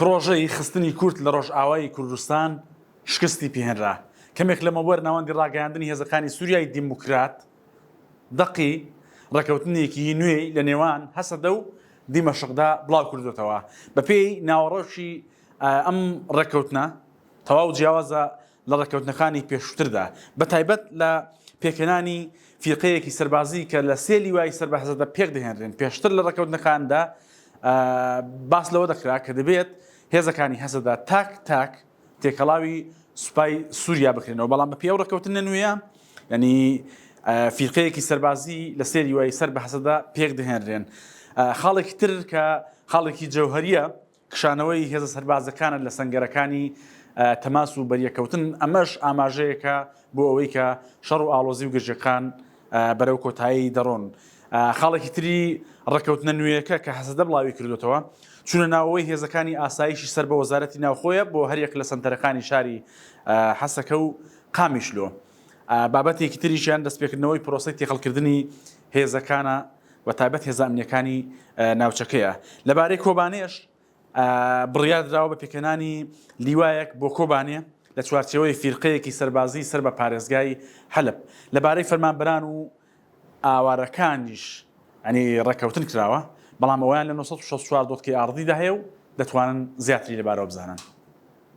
پڕۆژەی خستنی کورد لە ڕۆژئاوای کوردستان شکستی پێهێنرا. کەمێک لەمەوبەر ناوەندی ڕاگەیاندنی هێزەکانی سوریای دیموکرات دەقی ڕێککەوتنێکی نوێی لە نێوان هەسەدە و دیمەشقدا بڵاوکردووەتەوە. بەپێی ناوەڕۆکی ئەم ڕێککەوتنە تەواو جیاوازە لە ڕێککەوتنەکانی پێشووتردا، بەتایبەت لە پێکهێنانی فیرقەیەکی سەربازی کە لە سێ لیوای سەر بە هەسەدە پێکدەهێنرێن. پێشتر لە ڕێککەوتنەکاندا باس لەوە دەکرا کە دەبێت هێزەکانی هەسەدە تاک تاک تێکەڵاوی سوپای سووریا بکرێنەوە، بەڵام بەپێی ئەو ڕێککەوتنە نوێیە یعنی فیرقەیەکی سەربازی لە سێ لیوای سەر بە هەسەدە پێکدەهێنرێن. خاڵێکی تر کە خاڵێکی جەوهەریە کشانەوەی هێزە سەربازەکانە لە سەنگەرەکانی تەماس و بەریەککەوتن، ئەمەش ئاماژەیەکە بۆ ئەوەی کە شەڕ و ئاڵۆزی و گرژیەکان بەرەو کۆتایی دەڕۆن. خاڵێکی تری ڕێککەوتنە نوێیەکە کە هەسەدە بڵاوی کردوێتەوە، چوونە ناوەوەی هێزەکانی ئاسایشی سەر بە وەزارەتی ناوخۆیە بۆ هەریەک لە سەنتەرەکانی شاری حەسەکە و قامیشلۆ. بابەتێکی تریشیان دەستپێکردنەوەی پرۆسەی تێکەڵکردنی هێزەکانە بە تایبەت هێزە ئەمنییەکانی ناوچەکەیە. لەبارەی کۆبانێش بڕیار دراوە بە پێکهێنانی لیوایەک بۆ کۆبانێ لە چوارچێوەی فیرقەیەکی سەربازی سەر بە پارێزگای حەلەب. لەبارەی فەرمانبەران و ئاوارەکانیش ینی ڕێککەوتن کراوە، بەڵام ئەویان لە 964 dot KRD دا هەیە و دەتوانن زیاتری لەبارەوە بزانن.